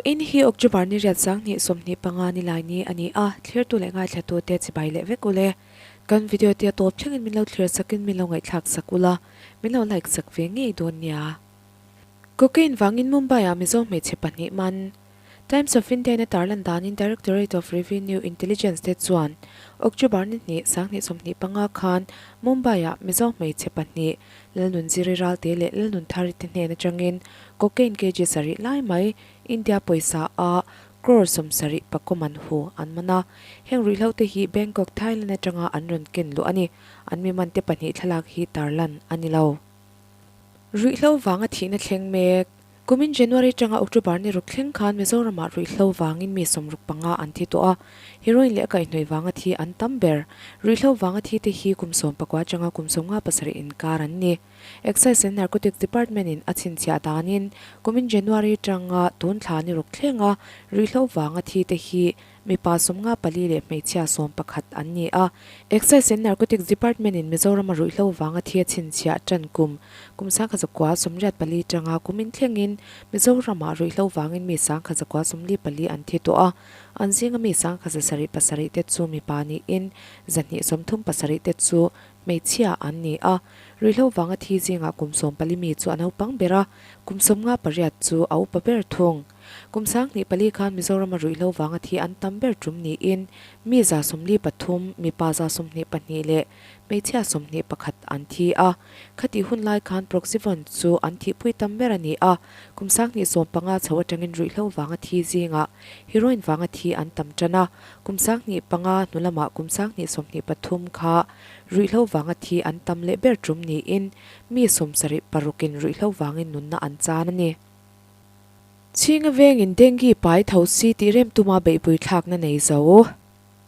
Vawiin hi October ni riat 2025 ni lai ni a ni a, thlirtu leh ngaithlatute chibai leh vek ule. Kan video te a tawp thlengin min lo thlir sakin min lo ngaihthlak sak ula, min lo like sak ve ngei dawn nia. Cocaine vangin Mumbai-ah Mizo hmeichhe pahnih man. Times of India-in a tarlan danin Directorate of Revenue Intelligence te chuan October ni hnih 2025 khan Mumbai-ah Mizo hmeichhe pahnih Lalnunziri Ralte leh Lalnunthari te hnen atangin cocaine kg sarih lai mai India pawisa a crore 70 pakaw man hu an man a. Heng ruihhlo te hi Bangkok, Thailand atanga an rawn ken luh a ni. An mi man te pahnih thlalak hi tarlan a ni lo. Ruihhlo vanga thihna thleng mek. Kumin January tanga October ni ruk thleng khan Mizoramah ruihhlo vangin mi 65 an thi tawh a, heroin leh a kaihhnawih vanga thi an tam ber. Ruihhlo vanga thi te hi kum 19 atanga kum 57 inkar an ni. Excise and Narcotics Department in a chhinchhiah danin kumin January tanga tun thla ni ruk thlenga ruihhlo vanga thi te hi Mipa 54 leh hmeichhia 11 an ni a. Excise and Narcotics Department in Mizorama ruihhlo vanga thi a chhinchhiah tan kum kum 1984 tanga kum inthlengin Mizoramah ruihhlo vangin mi 1944 an thi tawh a. An zinga mi 177 te chu mipa niin 237 te chu hmeichhia an ni a. Ruihhlo vanga thi zingah kum 14 mi chu a naupang ber a, kum 58 chu a upa ber thung. Kum 2004 khan Mizorama ruihhlo vanga thi an tam ber tum niin mi 43, mipa 22 leh hmeichhia 21 an thi a. Khatih hun lai khan Proxyvon chu an thihpui tam ber a ni a, kum 2015 chho atangin ruihhlo vanga thi zingah heroin vanga thi an tam tan a, kum 2005 hnu lamah kum 2023 kha ruihhlo vanga thi an tam leh ber tum niin mi 76 in ruihhlo vangin nunna an chan a ni. Chhinga vengin dengue pai tho si tih rem tuma beihpui thlakna nei zo.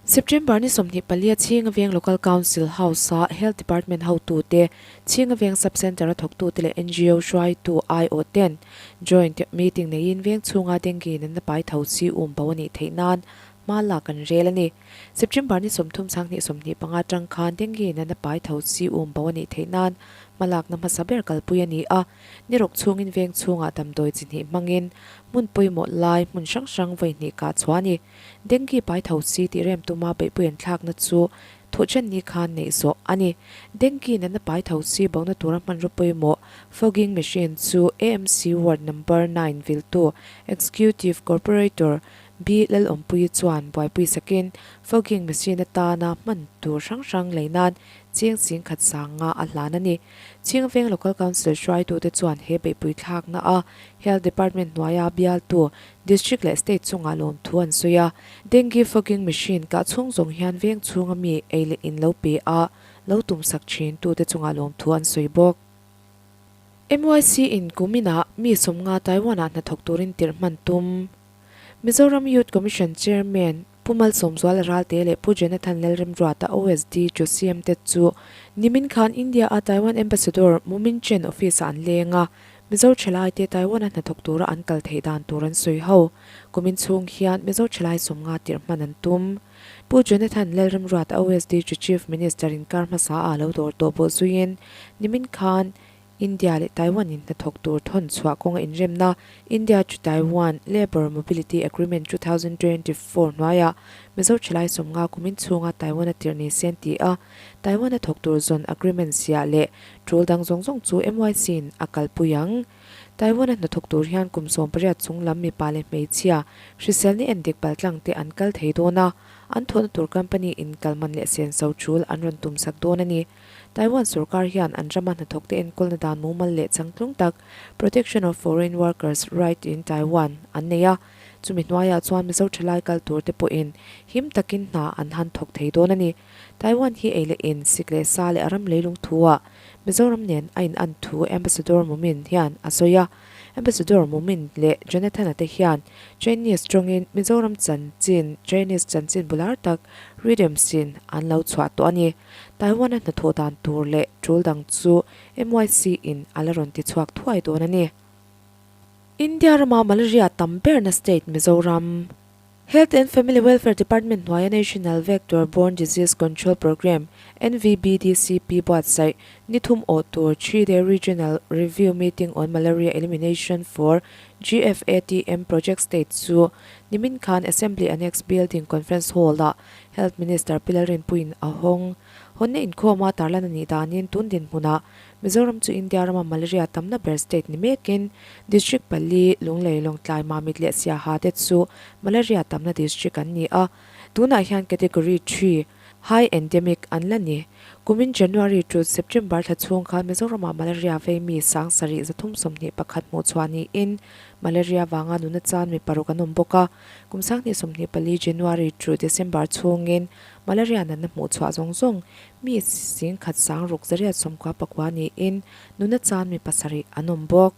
September ni 24 a Chhinga veng Local Council House-a Health Department hotute, Chhinga veng Sub Centre a thawktute leh NGO hruaitu aiawh ten joint meeting neiin veng chhunga dengue natna pai tho si um bo a nih theih nan hma lak an rel a ni. September ni 30 2025 atang khan dengue natna pai tho si um bo a nih theih nan hma lakna hmasa ber kalpui a ni a. Ni rawk chhungin veng chhungah damdawi chi hnih hmangin hmun pawimawh lai hmun hrang hrang vawi hnih kah chhuah a ni. Dengue pai tho si tih rem tuma beihpui an thlakna chu thuhchen ni khan neih zawh a ni. Dengue natna pai tho si bohna tura hmanraw pawimawh fogging machine chu AMC ward number nine viltu Executive Corporator B Lalawmpuii chuan buaipui sakin fogging machine atana hman tur hrang hrang lei nan cheng singkhat sanga a hlan a ni. Chhingveng Local Council hruaitute chuan he beihpui thlakna a Health Department hnuaia bialtu District leh State chungah lawmthu an sawi a. Dengue fogging machine kah chhung zawng hian veng chhunga mi ei leh in lo pe a, lo tumsak thin tute chungah lawmthu an sawi bawk. MYC in kuminah mi 50 Taiwan-ah hnathawk turin tirh hman tum. Mizoram Youth Commission Chairman Pu Malsawmzuala Ralte leh Pu Jonathan Lalremruata OSD chu CM te chu nimin khan India a Taiwan Ambassador Mu Min Chen office ah an leng a, Mizo thalai te Taiwan a hnathawk tura an kal theih dan tur an sawi ho. Kumin chhung hian Mizo thalai 50 tirh hman an tum. Pu Jonathan Lalremruata OSD chu Chief Minister in kar hmasa ah lo dawr tawh bawh zuiin nimin khan India leh Taiwan in hnathawk tur thawn chhuah kawnga inremna India to Taiwan Labour Mobility Agreement 2024 hnuaiah Mizo thalai 50 kumin chhunga Taiwan a tirh ni se an ti a, Taiwan a thawk tur zawn agreement ziah leh tul dang zawng zawng chu MYC in a kalpui ang. Taiwan a hnathawk tur hian kum 18 chung lam mipa leh hmeichhia hriselna endik paltlang te an kal thei dawn a, an thawhna tur company in kalman leh senso tul an rawn tumsak dawn a ni. Taiwan sorkar hian an rama hnathawkte enkawlna dan mumal leh changtlung tak, Protection of Foreign Workers Right in Taiwan, an nei a. Chumi hnuaiah chuan Mizo thalai kal turte pawhin him takin hna an han thawk thei dawn a ni. Taiwan hi ei leh in, sik leh sa leh a ram leilung thuah Mizoram nen a in an thu Ambassador Mumin hian a sawi a. Ambassador Mumin leh Jonathan-a te hian Chinese tawngin Mizoram chanchin Chinese chanchin bular tak Rhythms-in an lo chhuah tawh a ni. Taiwan-a hnathawh dan tur leh tul dang chu MYC in a la rawn ti chhuak thuai dawn a ni. India rama malaria tam berna state Mizoram. Health and Family Welfare Department hnuaia National Vector Borne Disease Control Programme, NVBDCP, buatsaih ni thum awh tur Three-day Regional Review Meeting on Malaria Elimination for GFATM Project State chu nimin khan Assembly Annex Building Conference Hall-ah Health Minister Pi Lalrinpuiin a hawng. Hawnna inkhawma tarlan a nih danin tun dinhmunah Mizoram chu India rama malaria tamna ber state ni mekin district pali, Lunglei, Lawngtlai, Mamit leh Siaha te chu malaria tamna district an ni a. Tunah hian category three, high endemic, an la ni. Kumin January to September thla chhung khan Mizoramah malaria vei mi 70 321 hmuh chhuah niin malaria vanga nuna chan mi paruk an awm bawk a. Kum 2024 January to December chhungin malaria natna hmuh chhuah zawng zawng Mi singkhat sang ruk zariat sawmkua pakua niin nuna chan mi pasarih an awm bawk.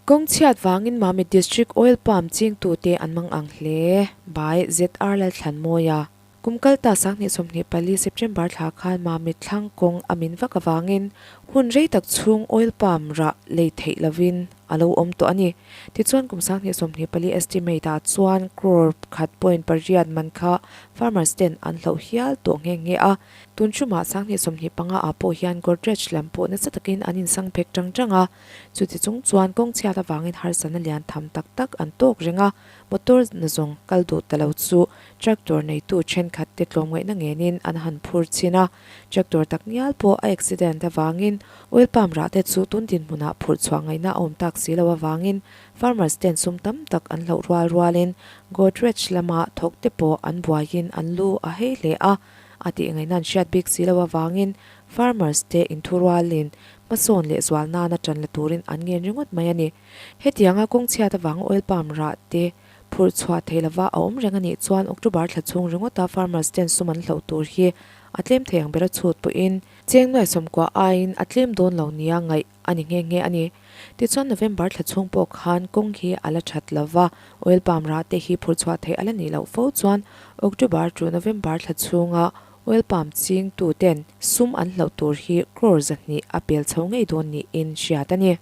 Kawng chhiat vangin Mamit District Oil Palm chingtute an mang ang hle by ZR Lalthlanmawia. Kum kalta 2024 September thla khan Mamit thlang kawng a min vak avangin hun rei tak chhung oil palm rah lei theih lovin a lo awm tawh a ni. Tichuan kum 2024 estimate ah chuan crore khat point pariat man kha Farmers ten an hloh hial tawh nghe nghe a, tun ṭumah 2025 ah pawh hian Godrej lam pawh nasa takin an insang phek ṭang ṭang a, chuti chung chuan kawng chhiat avangin harsatna lian tham tak tak an tawk reng a, motor na zawng kal duh ta lo chu tractor neitu ṭhenkhat te tlawmngaihna ngenin an han phur chhin a, tractor tak ngial pawh a accident avangin oil palm rah te chu tun dinhmunah phurh chhuah ngaihna a awm tak si lo avangin Farmers ten sum tam tak an hloh rual rualin Godrej lama thawk te pawh an buaiin an lu a hei hle a, a tih ngaihna an hriat bik si lo avangin farmers te inthurualin hmasawn leh zual nana tan la turin an ngen ringawt mai a ni. Hetianga kawng chhiat avanga oil palm rah te phurh chhuah thei lova a awm reng a nih chuan October thla chhung ringawta farmers ten sum an hloh tur hi a tlem thei ang bera chhut pawhin cheng nuai sawmkua aiin a tlem dawn lo nia ngaih a ni nghe nghe a ni. Tichuan November thla chhung pawh khan kawng hi a la that lo va, oil palm rah te hi phur chhuah theih a la nih loh fo chuan October to November thla chhunga oil palm ching tu ten sum an hloh tur hi crore 200 a pel chho ngei dawn niin hriat a ni.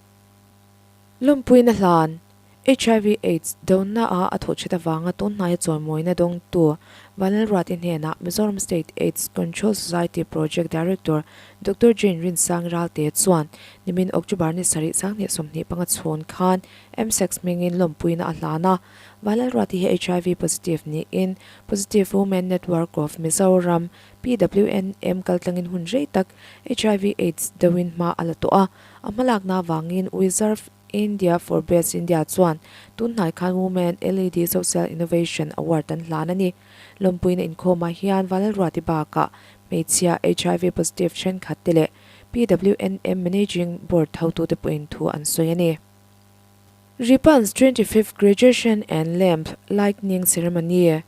Lawmpuina hlan Hiv Aids dona a a thawh that avanga tun hnaia chawimawina dawngtu Vanlalruati hnenah Mizoram State Aids Control Society Project Director Doctor Jane Rinsang Ralte chuan nimin October ni sarih 2025 chhun khan MSEX hmingin lawmpuina a hlan a. Vanlalruati hi hiv positive niin Positive Women Network of Mizoram, PWNM, kaltlangin hun rei tak hiv Aids doin hma a la tawh a, a hmalakna avangin Wizarf India for Best India chuan tun hnai khan Women LED Social Innovation Award an hlan a ni. Lawmpuina inkhawmah hian Vanlalruati bakah hmeichhia hiv positive thenkhat te leh PWNM Managing Board hotute pawhin thu an sawi a ni. Ripans 25th Graduation and Lamp Lightning Ceremony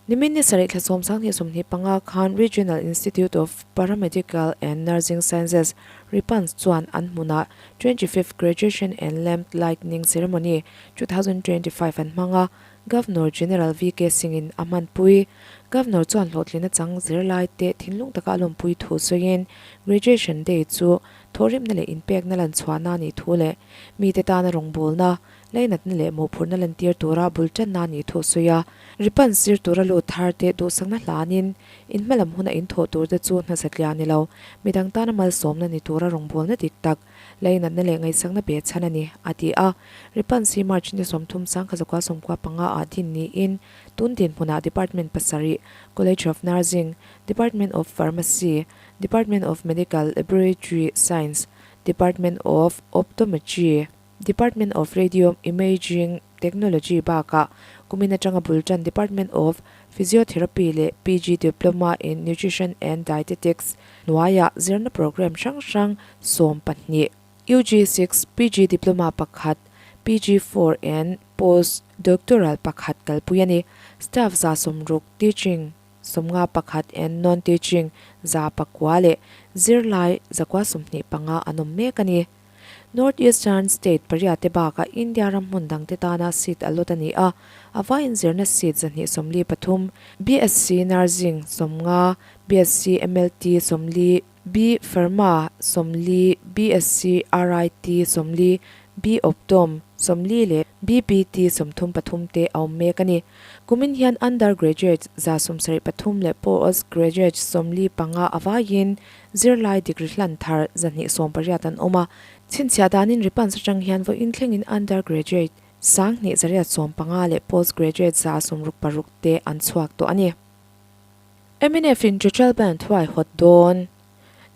Nimin ni sarih thla 2025 khan Regional Institute of Paramedical and Nursing Sciences, RIPANS, chuan an hmunah 25th Graduation and Lamp Lightning Ceremony 2025 an hmang a, Governor General VK Singh-in a hmanpui. Governor chuan hlawhtlina chang zirlaite thinlung taka a lawmpui thu sawiin Graduation Day chu thawhrimna leh inpekna lanchhuahna a nih thu leh mite tana rawngbawlna Lainatna leh mawhphurhna lantir tura bul tanna a nih thu a sawi a. Ripan sir tura lut thar te duhsakna hlanin in hmalam huna in thawh tur te chu hna satliah a ni lo. Midang tana malsawmna ni tura rawngbawlna dik tak, lainatna leh ngaihsakna pe chhan a ni, a ti a. Ripan si March ni 30 1995 ah din niin tun dinhmunah Department pasarih, College of Nursing, Department of Pharmacy, Department of Medical Laboratory Science, Department of Optometry, Department of Radio Imaging Technology bakah kumin atanga bul tan Department of Physiotherapy leh PG Diploma in Nutrition and Dietetics hnuaiah zirna programme hrang hrang 12, UG 6, PG Diploma pakhat, PG 4 and Post Doctoral pakhat kalpui a ni. Staff 60 teaching 51 and non-teaching 900 leh zirlai 125 an awm mek a ni. North Eastern State pariat te bakah India ram hmun dang te tana seat a lot a ni a, a vaiin zirna seat 243, BSc Nursing 50, BSc MLT 40, B Pharma 40, BSc RIT 40, B Optom, 40 leh BPT 33 te a awm mek a ni. Kumin hian undergraduate 73 leh postgraduate 45 a vaiin zirlai degree hlan thar 218 an awm a. Chhinchhiah danin Ripans atang hian vawiin thlengin undergraduate 2115 leh postgraduate 66 te an chhuak tawh a ni. Mnf in Total Band huaihawt dawn.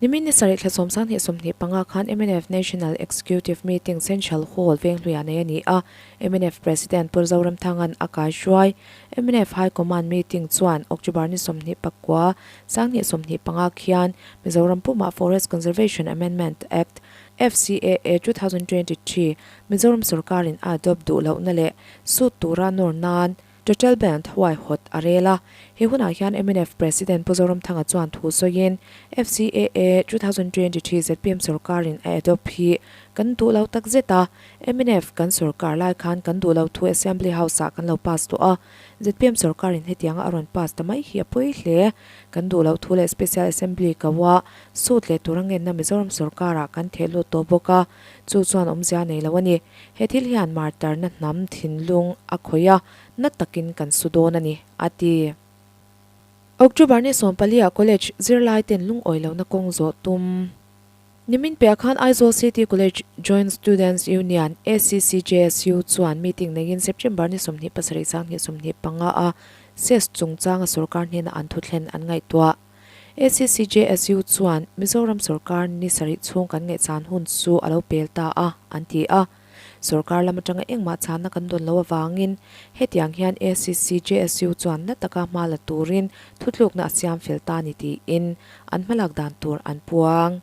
Nimin ni sarih thla 10 25 khan mnf National Executive Meeting Central Hall Venghluiah nei a ni a, mnf President Pu Zoramthanga'n a kaihruai. Mnf High Command Meeting chuan October ni 29, 2025 khian Mizoram pumah Forest Conservation Amendment Act, FCAA, 2023 Mizoram sorkarin a adopt duh lohna leh sut tura nawr nan Total Band huaihawt a rel a. He hunah hian mnf President Pu Zoramthanga chuan thu sawiin, FCAA 2023 zpm sorkarin a adopt hi kan duh lo tak zet a. Mnf kan sorkar lai khan kan duh lo thu Assembly House-ah kan lo pass tawh a. Zpm sorkarin hetianga a rawn pass ta mai hi a pawi hle. Kan duh loh thu leh Special Assembly koa sut leh tura ngenna Mizoram sorkarah kan theh lut tawh bawk a, chu chuan awmzia nei lo a ni. He thil hian martarna hnam thinlung a khawih a, na takin kan su dawn a ni, a ti. October ni 14 ah College zirlai ten lungawi lohna kawng zawh tum. Nimin piah khan Aizawl City College Joint Students Union, ACCJSU, chuan meeting neiin September ni 27 2025 a SES chungchanga sorkar hnena an thuthlen an ngaihtuah. ACCJSU chuan Mizoram sorkar ni sarih chhung kan ngaihchan hun chu a lo pel ta a, an ti a. Sorkar lam atanga engmah chhanna kan dawn lo avangin hetiang hian ACCJSU chuan na taka hma la turin thutlukna a siam fel ta ni tiin an hmalak dan tur an puang.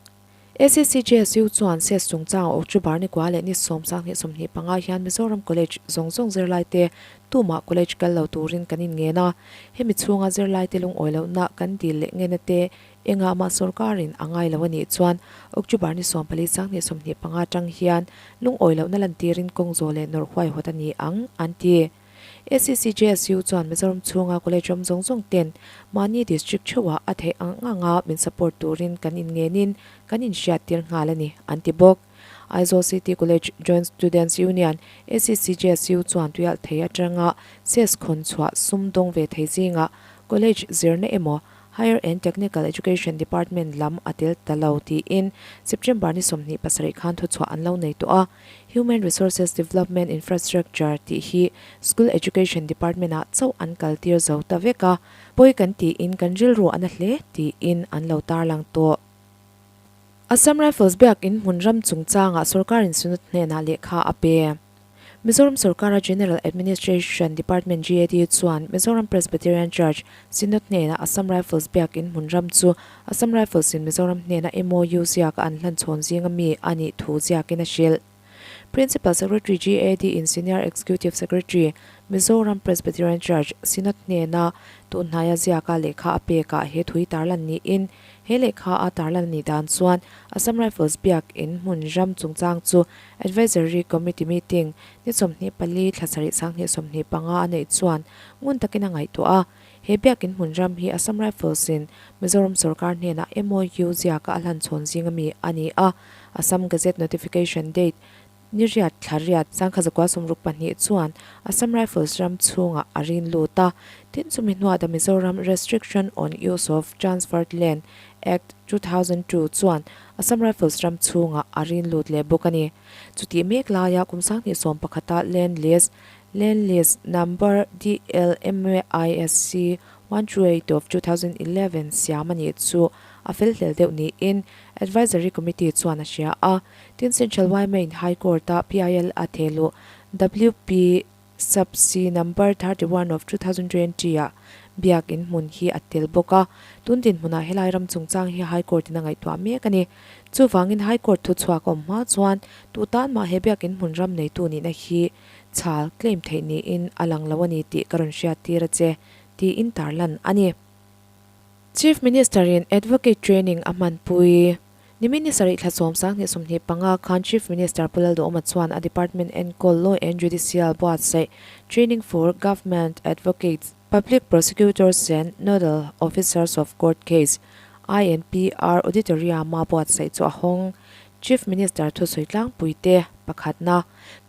ACCJSU chuan SES chungchang October ni kua leh ni 10 2025 hian Mizoram College zawng zawng zirlaite tumah college kal lo turin kan inngen a. Hemi chhunga zirlaite lungawi lohna kan dil leh ngena te engah mah sorkarin a ngai lo a nih chuan October ni 14 2025 atang hian lungawi lohna lantirin kawng zawh leh nawrh huaihawt a ni ang, an ti. ACCJSU chuan Mizoram chhunga college awm zawng zawng ten mahni district theuhah a theih ang anga min support turin kan inngenin kan inhriattir nghal a ni, an ti bawk. Aizawl City College Joint Students Union, ACCJSU, chuan tuialh thei atanga ses khawn chhuah sum dawng ve thei zingah college zirna emaw Higher and Technical Education Department lam a tel ta lo tiin September ni 27 khan thuchhuah an lo nei tawh a. Human Resources Development Infrastructure tih hi School Education Department ah chauh an kal tir zo ta vek a, pawi kan tiin kan rilru a na hle tiin an lo tarlang tawh. Assam Rifles biakin hmun ram chungchangah sorkarin Synod hnenah lehkha a pe. Mizoram sorkara General Administration Department, GAD, chuan Mizoram Presbyterian Church, Synod hnenah Assam Rifles biakin hmun ram chu Assam Rifles in Mizoram hnena MOU ziaka an hlan chhawn zinga mi a nih thu ziakin a hrilh. Principal Secretary GAD in Senior Executive Secretary, Mizoram Presbyterian Church, Synod hnena tunhnaia ziaka lehkha a pekah he thui tarlan niin he lehkha a tarlan a nih dan chuan Assam Rifles biakin hmun ram chungchang chu Advisory Committee meeting ni 24 thla sarih 2025 a neih chuan ngun takin a ngaihtuah a. He biakin hmun ram hi Assam Rifles in Mizoram sorkar hnenah MOU ziaka a hlan chhawn zing ami a ni a. Assam Gazette Notification Date ni riat thla riat 1962 chuan Assam Rifles ram chhungah a rin lut a. Tin chumi hnuah The Mizoram Restriction on Use of Transferred Land Act 2002 chuan Assam Rifles ram chhungah a rin lut leh bawk a ni. Chutih mek laia kum 2011-a Land Lease, Land Lease Number DLMISC 128 of 2011 siam a nih chu a fel hlel deuh niin Advisory Committee chuan a hria a. Tin, Central yma in High Court-a PIL a thehluh WP Sub C Number 31 of 2020 ah biak in hmun hi a tel bawk a, tun dinhmunah helai ram chungchang hi High Court in a ngaihtuah mek a ni. Chuvangin High Court thuchhuak a awm hma chuan tu tan mah he biak in hmun ram neitu nihna hi chhal, claim, theih niin a lang lo a ni tih ka rawn hriattir a che, tiin tarlan a ni. Chief Minister in Advocate Training a hmanpui. Nimin ni sarih thla 10 2025 khan Chief Minister Pu Lalduhawma chuan a department enkawl Law and Judicial buatsaih Training for Government Advocates, Public Prosecutors and Nodal Officers of Court Case, INPR, Auditorium-a buatsaih chu a hawng. Chief Minister thusawi tlangpui te. Pakhatna,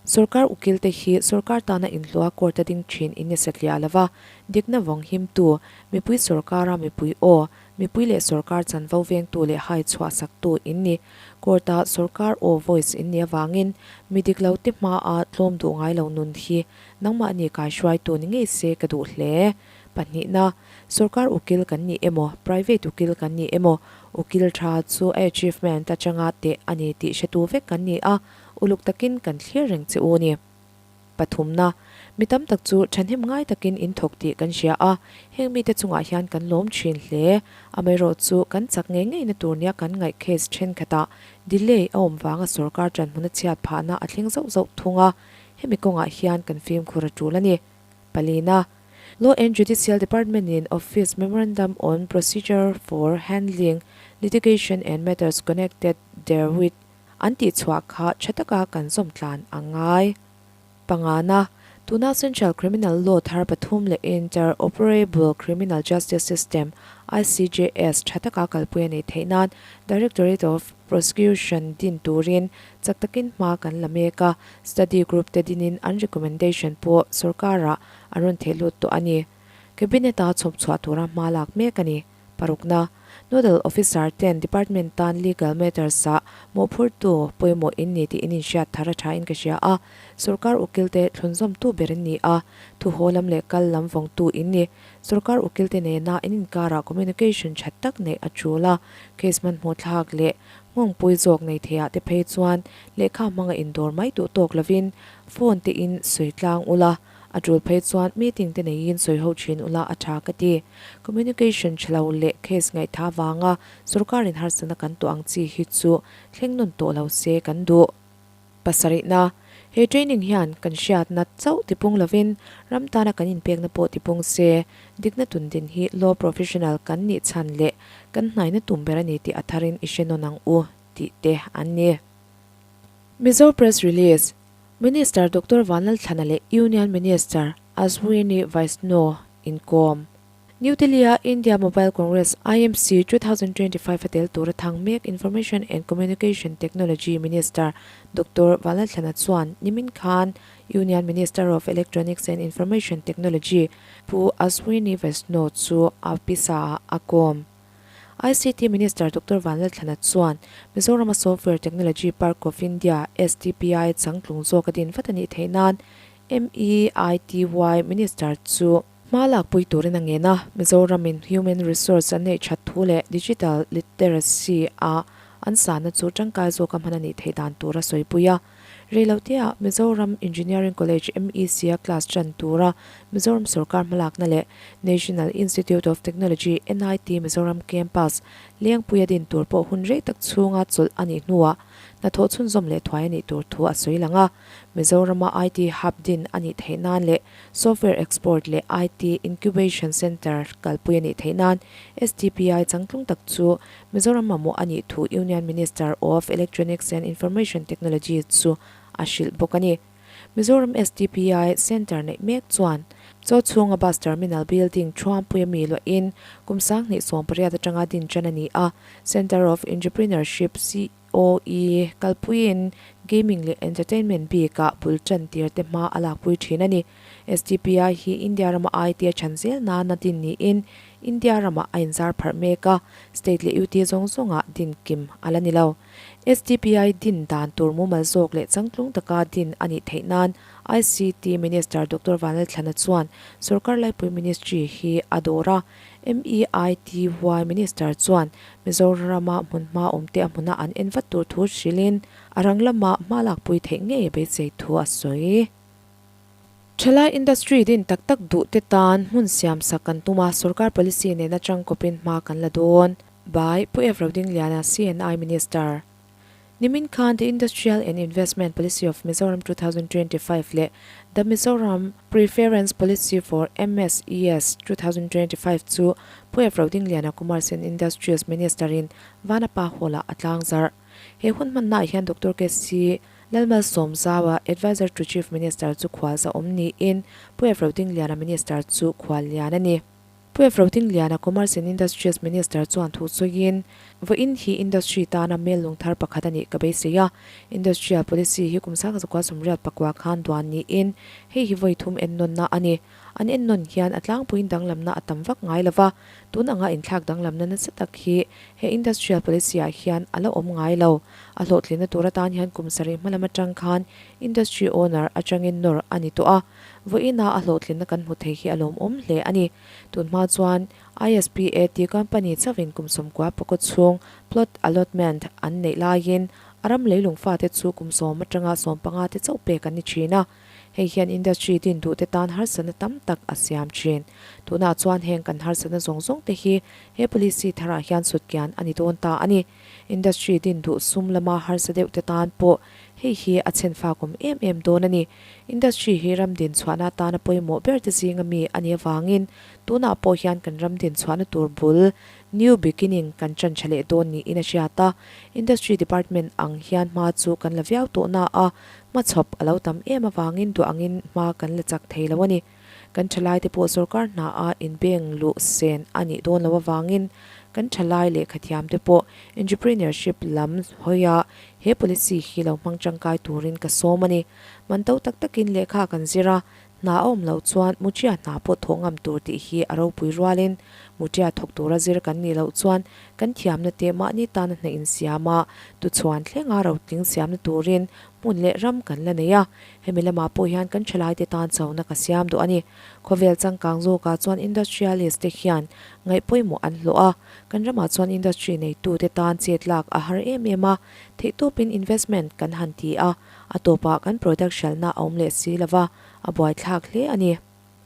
Sorkar ukilte hi sorkar tana inhlua court-a ding thin in ni satliah lova, dikna vawng himtu, mipui sorkara mipui aw, mipui leh sorkar chanvo vengtu leh hai chhuah saktu in ni. Court-a sorkar aw, voice, in nih avangin mi dik lo te hmaa tlawm duh ngai lo nun hi nangmahni kaihruaitu ni ngei se ka duh hle. Pahnihna, Sorkar ukil kan ni emaw, private ukil kan ni emaw, ukil tha chu a achievement atanga teh a ni tih hretu vek kan ni a, uluk takin kan thlir reng che u ni. Pathumna, Mi tam tak chu thahnem ngai takin in thawk tih kan hria a, heng mite chungah hian kan lawm thin hle. Amaherawh chu kan chak ngei ngeina tur nia kan ngaih case thenkhatah delay a awm vanga sorkar tanhmuna chhiat phahna a thleng zauh zauh thung a, hemi kawngah hian kan fimkhur a tul a ni. Palina, Law and Judicial Department in Office Memorandum on Procedure for Handling Litigation and Matters Connected Therewith an tih chhuah kha tha taka kan zawm tlan a ngai. Pangana, Tuna Central Criminal Law thar pathum leh Interoperable Criminal Justice System, ICJS, tha taka kalpui a nih theih nan Directorate of Prosecution din turin chak takin hma kan la mek a, Study Group te dinin an recommendation pawh sorkarah an rawn theh lut tawh a ni. Cabinet-a chhawp chhuah tura hma lak mek a ni. Parukna, Nodal Officer ten Department tan Legal Matters-ah mawhphurtu pawimawh in ni tih in inhriat thar a thain ka hria a, sorkar ukilte thlunzawmtu ber in ni a, thuhaw lam leh kal lam vawngtu in ni. Sorkar ukilte nena in inkarah communication tha tak neih a tul a, case hmanhmawh thlak leh nghawngpui zawk nei theiah te phei chuan lehkha hmanga indawr mai duh tawk lovin phone te in sawi tlang ula, a tul phei chuan meeting te neiin sawi ho thin ula a tha ka ti. Communication tha lo leh case ngaihtha vanga sorkarin harsatna kan tuah ang chi hi chu thleng nawn tawh lo se kan duh. Pasarihna, He training hian kan hriatna chauh tipung lovin ram tana kan inpekna pawh tipung se, dikna tundin hi law professional kan nih chhan leh kan hnaina tum ber a ni tih a tharin i hre nawn ang u tih te an ni. Mizo Press Release, Minister Doctor Vanlalthlana leh Union Minister Ashwini Vaishnaw inkawm. New Delhi-a India Mobile Congress, IMC, 2025 a tel tura thang mek Information and Communication Technology Minister Doctor Vanlalthlana chuan nimin khan Union Minister of Electronics and Information Technology Pu Ashwini Vaishnaw chu a pisa-ah a kawm. ICT Minister Doctor Vanlalthlana chuan Mizorama Software Technology Park of India, STPI, changtlung zawk a din vat a nih theih nan MEITY Minister chu Hma lakpui turin a ngen a, Mizoramin Human Resource an neih that thu leh Digital Literacy a an sahna chu tangkai zawka hman a nih theih dan tur a sawipui a. Reiloteah Mizoram Engineering College, MEC, a class tan tura Mizoram sawrkar hmalakna leh National Institute of Technology, NIT, Mizoram Campus, Lengpui a din tur pawh hun rei tak chhunga chawlh a nih hnuah hnathawh chhunzawm leh thuai a nih tur thu a sawi lang a. Mizorama IT Hub din a nih theih nan leh Software Export leh IT Incubation Centre kalpui a nih theih nan STPI changtlung tak chu Mizoram mamawh a nih thu Union Minister of Electronics and Information Technology chu a hrilh bawk a ni. Mizoram STPI Centre neih mek chuan Chaw chhunga Bus Terminal Building Thuampuia mi luahin kum 2018 atanga din tan a ni a, Centre of Entrepreneurship, OE kalpuiin gaming leh entertainment bikah bul tan tir te hma a lakpui thin a ni. SDPI hi India rama IT a chhan zel nana din niin India ramah a inzar pharh mek a, state leh UT zawng zawngah din kim a la ni lo. SDPI din dan tur mumal zawk leh changtlung taka din a nih theih nan ICT Minister Doctor Vanlalthlana chuan sorkar laipui ministry hi a dawr a, MEITY Minister chuan Mizorama hmunhma awmte a hmuna an en vat tur thu hrilhin a rang lama hma lakpui theih ngei a beisei thu a sawi. Thalai industry din tak tak duh te tan hmun siam sak kan tum a, sorkar policy nena tangkawpin hma kan la dawn. By Pu Ev Rodingliana, CNI Minister. Nimin khan The Industrial and Investment Policy of Mizoram 2025 leh The Mizoram Preference Policy for MSES 2025 chu Pu Ev Rodingliana Commerce and Industries Minister in Vanapa Hall-ah a tlangzarh. He hun hmannaah hian Doctor KC Lalmalsawmzaua, Adviser to Chief Minister chu khualza awm niin Pu Ev Rodingliana Minister chu khuallian a ni. Pu F. Rotingliana, Commerce and Industries Minister chuan thu sawiin, Vawiin hi industry tana mel lung thar pakhat a nih ka beisei a. Industrial policy hi kum sangha zakua sawmriat pakua khan duan niin hei hi vawi thum ennawnna a ni. An ennawn hian a tlangpuiin danglamna a tam vak ngai lova, tun anga inthlak danglamna nasa tak hi he industrial policy ah hian a la awm ngai lo. A hlawhtlinna tur atan hian kum sarih hmalam atang khan industry owner atangin nawr a ni tawh a. Vawiina a hlawhtlinna kan hmu thei hi a lawmawm hle a ni. Tun hma chuan ISPAT company chauhin kum sawmkua pakaw chhung plot allotment an neih laiin a ram leilung fate chu kum sawm atanga sawmpanga te chauh pek an ni thin a. Hei hian industry din duhte tan harsatna tam tak a siam thin. Tunah chuan heng kan harsatna zawng zawng te hi he policy tharah hian sutkian a ni dawn ta a ni. Industry din duh sum lama harsa deuh te tan pawh hei hi a chhenfak awm em em dawn a ni. Industry hi ram din chhuahna atana pawimawh ber te zinga mi a nih avangin tunah pawh hian kan ram din chhuahna tur bul, new beginning, kan ṭan ṭha leh dawn niin a hriat a. Industry department ang hian hma chu kan la viau tawh na a, hmachhawp a lo tam em avangin duh angin hma kan la chak thei lo a ni. Kan ṭhalaite pawh sorkar hnaah inbeng luh sen a nih dawn loh avangin kan ṭhalai lehkhathiamte pawh entrepreneurship lam hawia he policy hi lo hmang ṭangkai turin ka sawm a ni. Man to tak takin lehkha kan zir a, hna a awm loh chuan muṭia hna pawh thawh ngam tur tih hi a ropui rualin muṭia thawk tura zir kan nih loh chuan kan thiamna te mahni tana hna insiam a, tuchhuan thlenga rotling siamna turin hmun leh ram kan la nei a. Hemi lamah pawh hian kan thalaite tan chona ka siam duh a ni. Khawvel changkang zawkah chuan industrialist te hian ngaih pawimawh an hlawh a, kan ramah chuan industry neitute tan chet lak a har em em a, theihtawpin investment kan han ti a, a tawpah kan product hralhna a awm leh si lova, a buaithlak hle a ni.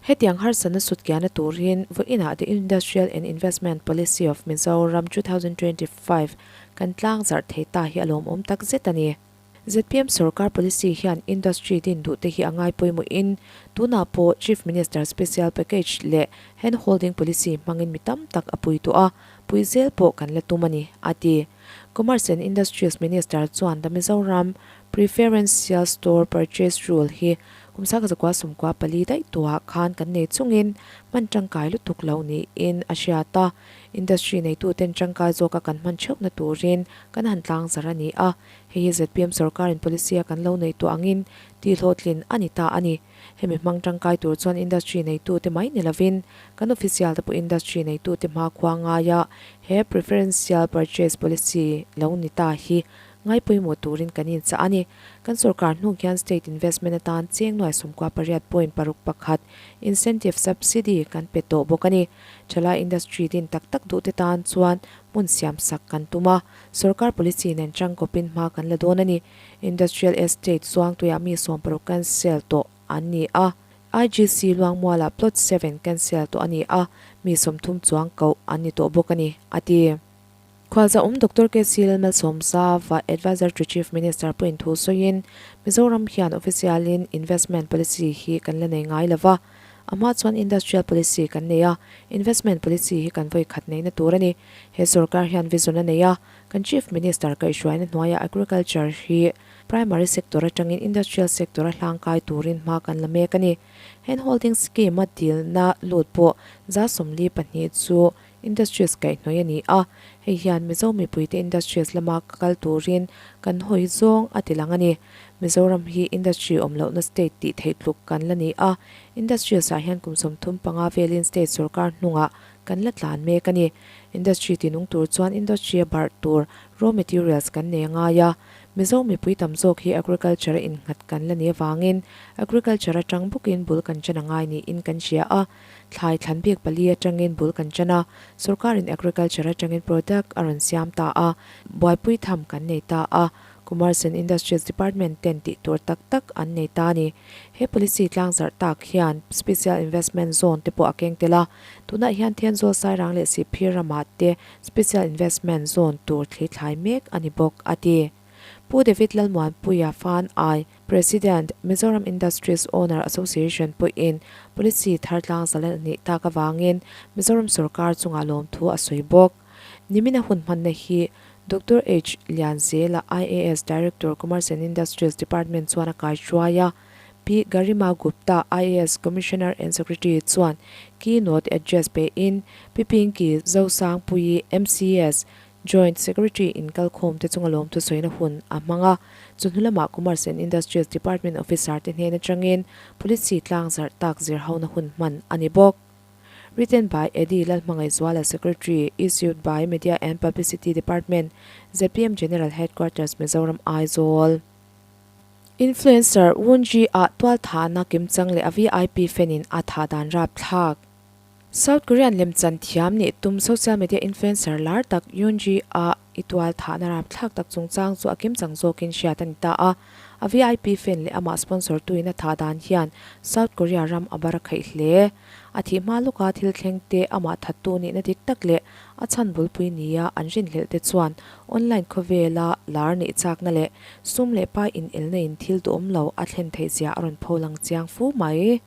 Hetiang harsatna sutkiahna turin vawiinah The Industrial and Investment Policy of Mizoram 2025 kan tlangzarh thei ta hi a lawmawm takzet a ni. Zpm sorkar policy hian industry din duh te hi a ngai pawimawhin tunah pawh Chief Minister Special Package leh Hand Holding Policy hmangin mi tam tak a pui tawh a, pui zel pawh kan la tum a ni, a ti. Commerce and Industries Minister chuan The Mizoram Preferential Store Purchase Rule hi kum sangkhat zakua sawmkua pali daih tawhah khan kan nei chungin hman tangkai lutuk loh niin a hriat a, industry neituten tangkai zawka kan hman theuhna turin kan han tlangzar a ni a. Hei hi zpm sorkarin policy a kan lo neih tawh angin tihhlawhtlin a ni ta a ni. Hemi hmang tangkai tur chuan industry neitute mai ni lovin kan official te pawh industry neitute hmakhua ngaia he preferential purchase policy lo ni ta hi ngai pawimawh turin kan inchah a ni. Kan sorkar hnu hian state investment atan cheng nuai 98 point 6 1 incentive subsidy kan pe tawh bawk a ni. Thalai industry din tak tak duhte tan chuan hmun siam sak kan tum a, sorkar policy nen tangkawpin hma kan la dawn a ni. Industrial Estate Zuangtuiah mi 60 cancel tawh an ni a, IGC Luangmualah Plot seven cancel tawh a ni a, mi 30 chuang koh an ni tawh bawk a ni, a ti. Khualzahawm Doctor KC Lalmalsawmzava, Adviser to Chief Minister pawhin thu sawiin, Mizoram hian official-in investment policy hi kan la nei ngai lova, A hma chuan Industrial Policy kan nei a, Investment Policy hi kan vawi khat neihna tur a ni. He sorkar hian vision a nei a, kan Chief Minister kaihhruaina hnuaiah Agriculture hi Primary Sector atangin Industrial Sector a hlangkai turin hma kan la mek a ni. Hand Holding Scheme a dilna lut pawh 42 chu Industries kaihhnawih a ni a, hei hian Mizo mipuite Industries lama kal turin kan hawi zawng a ti lang a ni. Mizoram hi Industry awm lohna state tih theih tluk kan la ni a, Industries ah hian kum 35 velin state sorkar hnungah kan la tlan mek a ni. Industry tinung tur chuan Industry a barh tur raw materials kan nei a ngai a, Mizo mipui tam zawk hi Agriculture a innghat kan la ni avangin Agriculture atang bawkin bul kan ṭan a ngai niin kan hria a, Thlai thlan bik pali atangin bul kan ṭan a, sorkarin agriculture atangin product a rawn siam ta a, buaipui tham kan nei ta a, Commerce and Industries Department ten tih tur tak tak an nei ta a ni. He policy tlangzarh tak hian Special Investment Zone te pawh a keng tel a, tunah hian Thenzawl Sairang leh Sihphir ramah te Special Investment Zone tur thli thlai mek a ni bawk, a ti. Pu David Lalmuanpuia Fan Ai, President, Mizoram Industries Owner Association pawhin policy thar tlangzal a nih tak avangin Mizoram sorkar chungah lawmthu a sawi bawk. Nimina hun hmanna hi Doctor H. Lianzela, IAS Director, Commerce and Industries Department chuan a kaihruai a. Pi Garima Gupta, IAS Commissioner and Secretary chuan keynote address pein Pi Pinky Zosangpuii, MCS Joint Secretary in kalkhawm te chunga lawmthu sawina hun a hmang a. Chu hnu lamah Commerce and Industries Department Officer te hnen atangin Policy tlangzarh tak zirhona hun hman a ni bawk. Written by Eddie Lalhmangaihzuala Secretary, Issued by Media and Publicity Department, zpm General Headquarters, Mizoram, Aizawl. Influencer Woonji ah tualthahna kimchang leh a VIP fan in a thah dan rapthlak. South Korean lemchan thiam nih tum social media influencer lar tak Yoonji ah i tualthahna rapthlak tak chungchang chu a kimchang zawkin hriat a ni ta a. A VIP fan leh amah sponsor tu in a thah dan hian South Korea ram a bar a khaih hle. A thih hma lawka thil thleng te amah thattu nihna dik tak leh a chhan bulpui nia an rinhlelh te chuan online khawvela lar nih chakna leh sum leh pai inelna in thil duhawm lo a thlen theih zia a rawn pho lang chiang fu mai.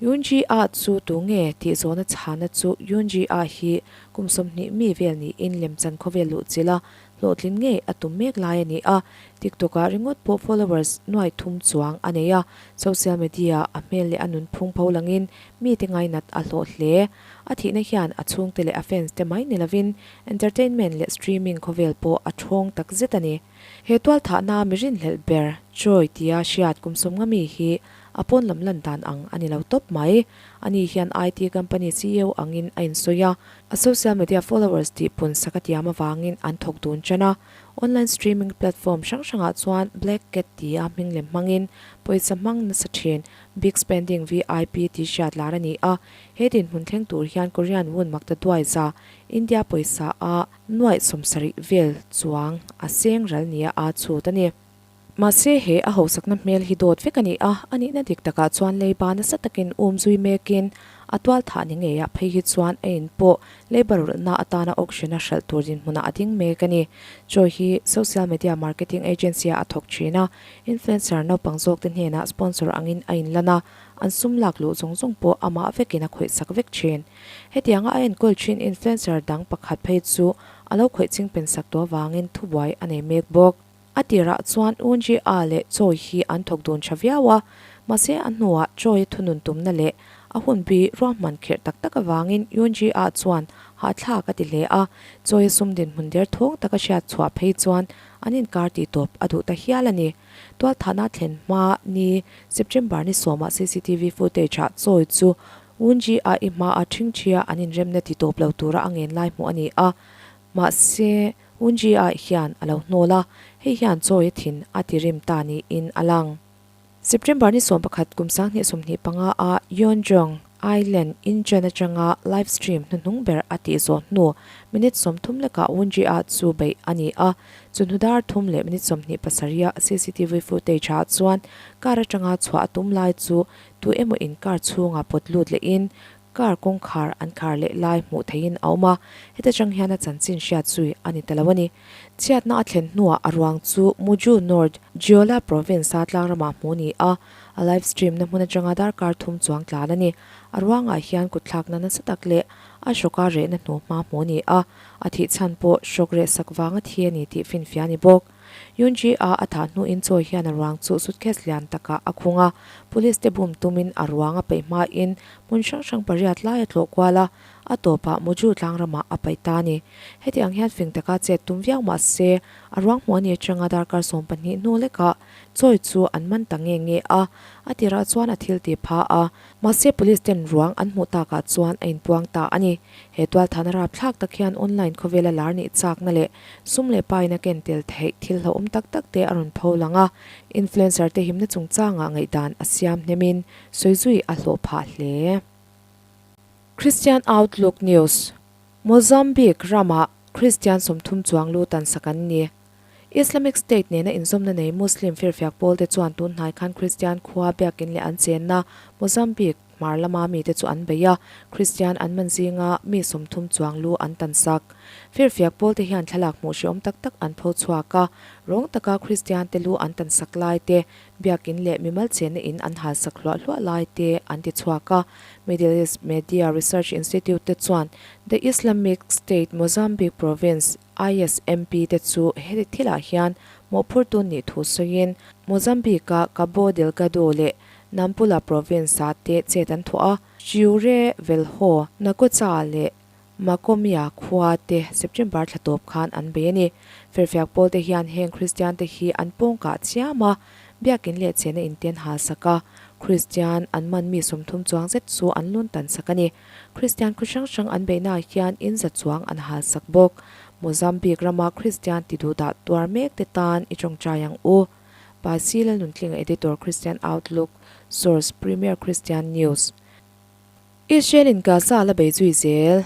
Yoonji Ah chu tu nge tih zawhna chhana chu Yoonji Ah hi kum 20 mi vel niin lemchan khawvel luhchilh a hlawhtlin ngei a tum mek lai a ni a, TikTok ah ringawt pawh followers nuai thum chuang a nei a, social media a hmel leh a nunphung pho langin mite ngainat a hlawh hle. A thihna hian a chhungte leh a fans te mai ni lovin entertainment leh streaming khawvel pawh a thawng tak zet a ni. He tualthahna mi rinhlelh ber Choi tia hriat kum 50 mi hi a pawn lam lan dan ang a ni lo tawp mai. Ani hian IT company ceo angin a insawi a, A social media followers tih pun sak a tiam avangin an thawk dun ṭan a, online streaming platform hrang hrangah chuan Black Cat tia hming lem hmangin pawisa hmang nasa ṭhin Big Spending VIP tih hriat lar a ni a. He dinhmun thleng tur hian Korean won makta duai za India pawisa a nuaih 70 vel chuang a seng ral nia aa chhut a ni. Mahse he a hausakna hmel hi dawt vek a ni a, a nihna dik takah chuan leiba nasa takin um zui mekin a tual thah ni ngeiah phei hi chuan a in pawh leiba rulhna atana auction a hralh tur dinhmunah a ding mek a ni. Choi hi social media marketing agency ah a thawk thin a, influencer naupang zawkte hnenah sponsor angin a inlan a, an sum lak luh zawng zawng pawh amah vekin a khawihsak vek thin. Hetianga a enkawl thin influencer dang pakhat phei chu a lo khawih chingpen sak tawh avangin thubuai a nei mek bawk. A tirah chuan Unji A leh Choi hi an thawk dun tha viau a, mahse a hnuah Choi a thunun tumna leh a hunbi ruahman khirh tak tak avangin Unji A chuan hahthlak a ti hle a, Choi a sum dinhmun der thawng taka hriat chhuah phei chuan an inkar tih tawp a duh ta hial a ni. Tualthahna thlen hma ni September ni sawmah cctv footage ah Choi chu Unji A i hmaa ṭhingṭhia an inremna ti tawp lo tura a ngen lai hmuh a ni a, mahse Unji-ah hian a lo hnawl a, hei hian chawi a thin a ti rim ta niin a lang. September ni 11 kum 2025 a Yeonjeong Island Incheon atanga live stream hnuhnung ber a tih zawh hnu minute 30 lekah Unji-ah chu beih a ni a, chawhnu dar thum leh minute 27 a cctv footage ah chuan car atanga chhuah a tum lai chu tu emaw in car chhungah pawt lut lehin Car kawngkhar an khar leh lai hmuh theihin a awm a, heta chang hian a chanchin hriat zui a ni ta lo a ni. Chhiatna a thlen hnuah a ruang chu Muju North, Jeolla Province-a tlangramah hmuh ni a, a live stream na hmun atanga darkar thum chuang tlan a ni. A ruangah hian kutthlakna nasa tak leh a hrawka rehna hnuhma hmuh ni a, a thih chhan pawh hrawk reh sak vanga thi a ni tih finfiah a ni bawk. Yunji-a a thah hnuin chawi hian a ruang chu suitcase lian takah a khung a, police te bum tumin a ruang a peih hmain hmun hrang hrang pariat lai a tlawh kual a, a tawpah Muju tlang ramah a paih ta a ni. Heti ang hian fing taka chet tum viau mah se, a ruang hmuh a ni atanga darkar 12 hnu lekah chawi chu an man ta nge nge a, a tirah chuan a thil ti pha a, mahse police ten ruang an hmuh takah chuan a inpuang ta a ni. He tualthana rapthlak tak hian online khawvela lar nih chakna leh Sum leh pain a ken tel theih thil hlauhawm tak tak te a rawn pho lang a, influencer te himna chungchangah ngaihdan a siam hnemin sawi zui a hlawh phah hle. Christian Outlook News, Mozambique ramah Kristian 30 chuang lu tan sak an ni. Islamic State nena inzawmna nei Muslim firfiak pawl te chuan tun hnai khan Kristian khua biakin leh an chenna Mozambique hmar lama mite chu an bei a, Kristian an man zinga mi 30 chuang lu an tan sak. Firfiak pawl te hian thlalak hmuh hreawm tak tak an pho chhuak a, rawng taka Kristian te lu an tan sak lai te, biakin leh mimal chenna in an hal sak hluah hluah lai te an ti chhuak a. Middle East Media Research Institute te chuan The Islamic State Mozambique Province, ISMP, te chu heti thilah hian mawhphurtu nih thu sawiin Mozambique-a Cabo Delgado leh. Nampula province-ah te chet an thawh a. Chiure Velho, Nakocha leh Makomia khua te September thla tawp khan an bei a ni. Firfiak pawl te hian heng Kristian te hi an pawngkah chiam a, biakin leh chena inten hal sak a, Kristian an man mi 30 chuang zet chu an lun tan sak a ni. Kristian khaw hrang hrang an beihnaah hian in za chuang an hal sak bawk. Mozambique rama Kristian ti duhdah tuar mek te tan i tawngtai ang u. Pasi Lalnuntlinga Editor Christian Outlook Source Premier Christian News. Israel in Gaza la bei zui zel.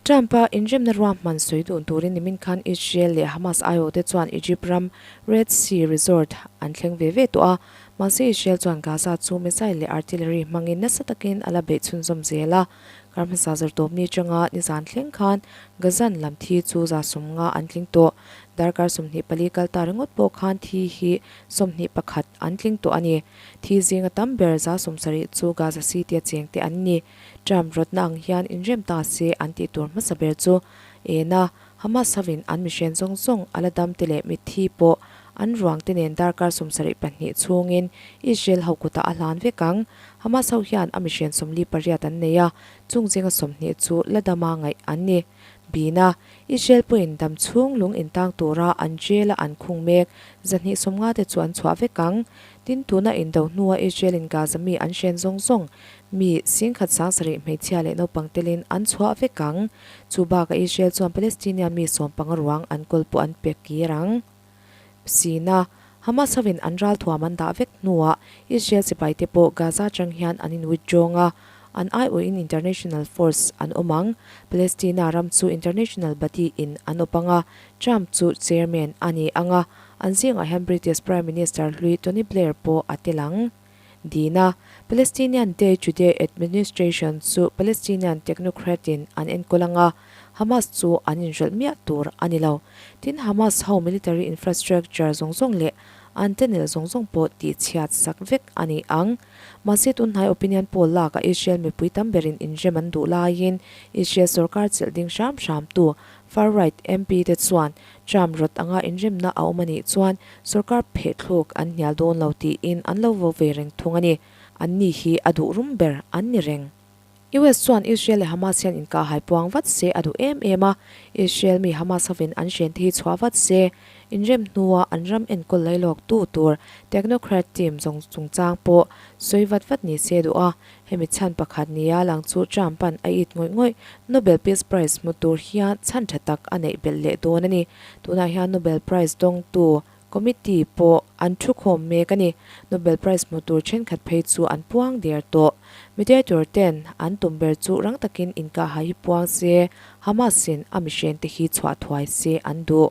Trump-a inremna ruahman sawi dun turin nimin khan Israel leh Hamas aiawh te chuan Egypt ram Red Sea resort an thleng ve ve tawh a. Mahse Israel chuan Gaza chu missile leh artillery hmangin nasa takin a la beih chhunzawm zel a. Kar hmasa zartawpni atanga nizan thleng khan Gazan lam thi chu 150 an tling tawh. Darkar 24 kal ta ringawt pawh khan thi hi 21 an tling tawh a ni. Thi zinga tam ber 70 chu Gaza City a cheng te an ni. Trump rawtna ang hian inrem ta se an tih tur hmasa ber chu en a, Hamas hovin an mihren zawng zawng a la dam te leh mitthi pawh an ruang te nen darkar 72 chhungin Israel ho kutah a hlan vek ang. Hamas ho hian a mihren 48 an nei a, chung zinga 20 chu la dama ngaih an ni. Bina, Israel pawhin dam chhung lung intang tura an jail-a an khung mek 250 te chu an chhuah vek ang. Tin, tuna indo hnua Israel-in Gaza mi an hren zawng zawng mi 17,000 hmeichhia leh naupang telin an chhuah vek ang. Chu bakah Israel chuan Palestinian mi 15 ruang an kawl pawh an pe kir ang. Sina, Hamas hovin an ralthuam an dah vek hnuah Israel sipaite pawh Gaza atang hian an in withdraw a, an aiawhin international force an awm ang. Palestina ram chu international body in an awp ang a, Trump chu chairman a ni ang a, an zingah hian British Prime Minister hlui Tony Blair pawh a tel ang. Dina, Palestinian Day to Day Administration chu Palestinian technocrat in an enkawl ang a, Hamas chu an inhrelh miah tur a ni lo. Tin, Hamas ho military infrastructure zawng zawng leh an tunnel zawng zawng pawh tihchhiat sak vek a ni ang. Mahse, tunhnai opinion poll lak a Israel mipui tam berin inrem an duh laiin Israel sorkar chelh ding hram hram tu far-right MP te chuan Trump rawt anga inremna a awm a nih chuan sorkar phehthluk an hnial dawn lo tiin an lo vo ve reng thung a ni. An ni hi a duh rum ber an ni reng. US chuan Israel leh Hamas hian inkahhai puang vat se a duh em em a, Israel mi Hamas hovin an hren te hi chhuah vat se, inrem hnua an ram enkawl lailawk tu tur technocrat team zawng chungchang pawh sawi vat vat ni se duh a, Hemi chhan pakhat nia lang chu Trump-a'n a it ngawih ngawih Nobel Peace Prize hmu tur hian chhan tha tak a neih belh leh dawn a ni. Tunah hian Nobel Prize dawngtu committee pawh an thukhawm mek a ni. Nobel Prize hmu tur thenkhat phei chu an puang der tawh. Mediator ten an tum ber chu rang takin inkahhai hi puang se, Hamas-in a mihrente hi chhuah thuai se an duh.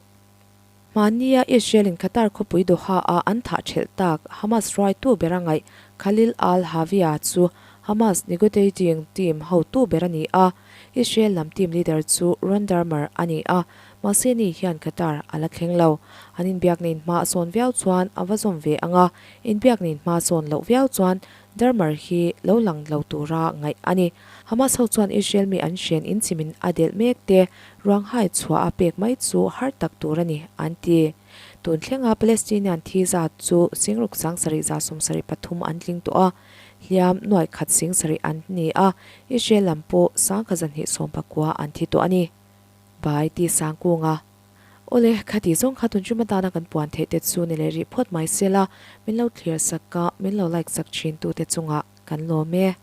Hmania Israel-in Qatar khawpui Doha-a an thah ṭhelh tak Hamas hruaitu bera ngaih Khalil al-Hawiya chu Hamas negotiating team hotu ber a ni a, Israel lam team leader chu Ron Dermer a ni a, mahse ni hian Qatar a la thleng lo. An inbiakna in hma a sawn viau chuan a va zawm ve ang a, inbiakna in hma a sawn loh viau chuan Dermer hi lo lang lo tura ngaih a ni. Hamas ho chuan Israel mi an hren inchimin a delh mek te ruang hai chhuah a pek mai chu har tak tur a ni, an ti. Tun thlenga Palestinian thi zat chu 6773 an tling tawh a, hliam 7,000 an ni a, Israel lam pawh 1219 an thi tawh a ni. Bai ti Sangkunga. Awle, khati zawng kha tun ṭum atana kan puan theih te chu ni leh rih phawt mai se la, min lo thlir sak a, min lo like sak ṭhin tute chungah kan lawm e.